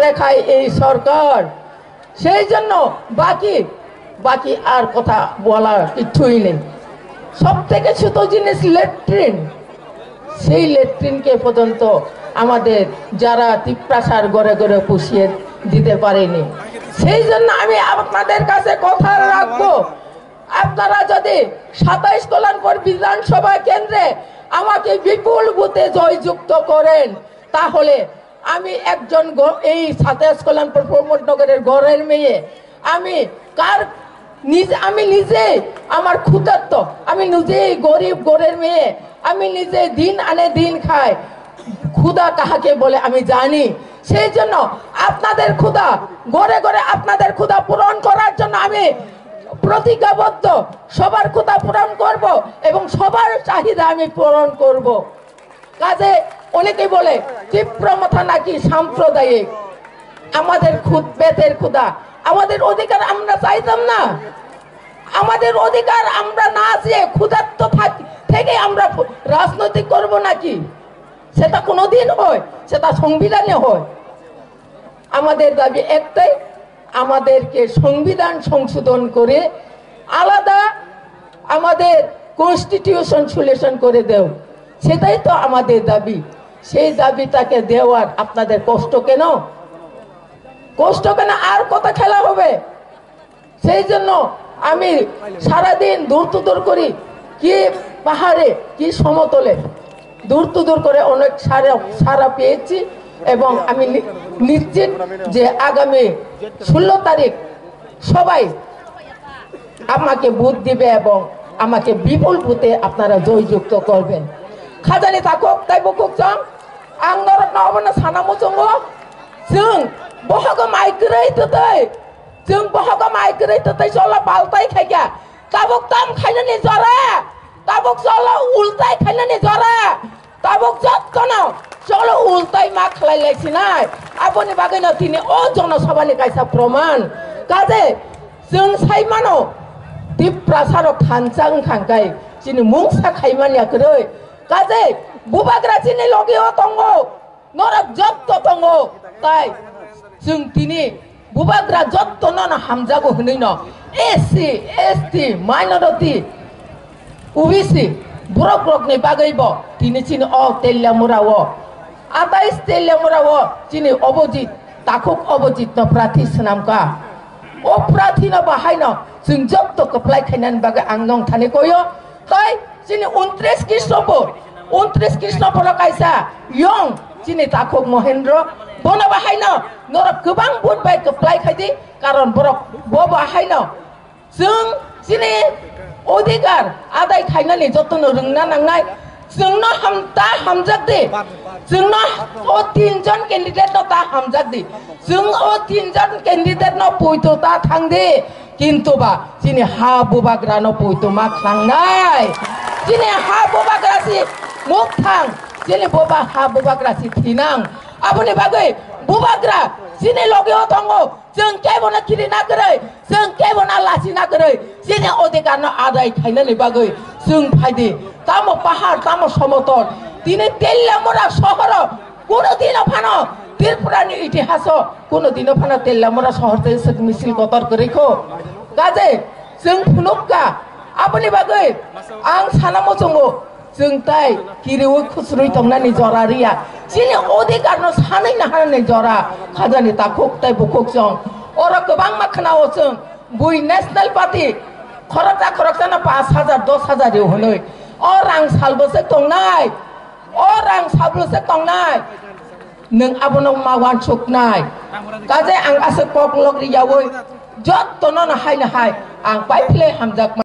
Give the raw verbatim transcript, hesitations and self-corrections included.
দেখায় এই সরকার। সেই জন্য বাকি, বাকি আর কথা বলার কিচ্ছুই নেই। সব থেকে ছোট জিনিস ল্যাট্রিন, সেই ল্যাট্রিনকে পর্যন্ত আমাদের যারা তিপ্রাসার ঘরে ঘরে পুষিয়ে দিতে পারেনি। সেই জন্য আমি আপনাদের কাছে কথা রাখবো, আপনারা যদি সাতাইশ কল্যাণপুর বিধানসভা কেন্দ্রে আমাকে বিপুল ভোটে জয়যুক্ত করেন, তাহলে আমি একজন গ-, এই সাতাইশ কল্যাণপুর প্রমোদনগরের ঘরের মেয়ে, আমি কার নিজ-, আমি নিজেই আমার ক্ষুধার্ত, আমি নিজেই গরিব ঘরের মেয়ে, আমি নিজে দিন আনে দিন খাই। ক্ষুধা কাহাকে বলে আমি জানি, সেই জন্য আপনাদের ক্ষুধা, ঘরে ঘরে আপনাদের ক্ষুধা পূরণ করার জন্য আমি প্রতিজ্ঞাবদ্ধ, সবার ক্ষুধা পূরণ করব এবং সবার চাহিদা আমি পূরণ করব। কাজে অনেকেই বলে তীব্র মাথা নাকি সাম্প্রদায়িক, আমাদের খুদ পেটের ক্ষুধা, আমাদের অধিকার আমরা চাইতাম না? আমাদের অধিকার আমরা না চেয়ে ক্ষুধার্ত থাক-, থেকে আমরা রাজনৈতিক করব নাকি? সেটা কোনোদিন হয়? সেটা সংবিধানে হয়। আমাদের দাবি একটাই, আমাদেরকে সংবিধান সংশোধন করে আলাদা আমাদের কনস্টিটিউশন সলিউশন করে দেও, সেটাই তো আমাদের দাবি। সেই দাবিটাকে দেওয়ার আপনাদের কষ্ট কেন? কষ্ট কেন? আর কত খেলা হবে? সেই জন্য আমি সারাদিন দৌড় দৌড় করি, কি পাহাড়ে, কি সমতলে, দৌড় দৌড় করে অনেক সারা, সারা পেয়েছি। এবং আমি নি-, নিশ্চিত যে আগামী ষোলো তারিখ সবাই আমাকে ভোট দিবে এবং আমাকে বিপুল ভোটে আপনারা জয়যুক্ত করবেন। Khajani takhuk tei bukhuk chwng, ang norokno obono sana muchungo, chwng bohogo mai kwrwi twtwi, chwng bohogo mai kwrwi twtwi cholo baltai khaikha, tabuk tam khainani jora, tabuk cholo ultai khainani jora, tabuk jottono cholo ultai ma khlai lai sinai. Aboni bagwino tini o Jonosabhani kaisa proman. Kaje chwng sai mano, Tiprasarok thansa wngkha hwnkhe chini mungsa khaimani ya kwrwi. Kaje bubagra chini logi o tongo, norok jotto tongo, tai chwng tini bubagra jottono no hamjago hwnwi no S C, S T, minority, O B C borok rokni bagwi bo tini chini o Teliamura o, atais Teliamura o chini Obojit, takhuk Obojit no prathi swnamkha. O prathi no bahai no chwng jotto kwplai khainani bagwi ang nong thani koyo. Tai chini untris Krishnapur, untris Krishnapur o kaisa yong chini takhuk Mohendro, bono bahaino norok kwbang vote bai kwplai khaidi, karon borok bo bahaino chwng chini odhikar adai khainani jotono rwngna nangnai. Chwngno ham-, ta hamjak di, chwngno o tinjon candidate no ta hamjak di, chwng o tinjon candidate no poito ta thang di. Kintu ba chini ha bubagrano poito ma khlangnai. Chini ha bubagra si mukthang, chini boba ha bubagra si thinang. Aboni bagwi bubagra chini loge o tongo. Chwng kebono khirina kwrwi, chwng kebono lachina kwrwi. Chini odhikarno adai khainani bagwi chwng phaidi. Tamo pahar, tamo somotol. Tini Teliamura sohoro Kuno dino phano Tripura ni itihaso kuno dino phano Teliamura sohor tei swk misil kotor kwrwi kho. Kaje chwng phunukka, aboni bagwi ang sana muchungo, chwng tai kiriwi khusrwi tongnani jora riya. Chini odhikar no sanwi naharani jora khajani takhuk tei bukhuk chwng. Oro kwbangma khwnao chwng bui National Party khoroksa khoroksa no pash hajar, dos hajar rio hwnwi. O rang salbo se tongnai. O rang sablo se tongnai, nwng abono ma wansuknai. Kaje ang aswk kok lok riyaui jottono no hai no hai ang paiphle hamjakma.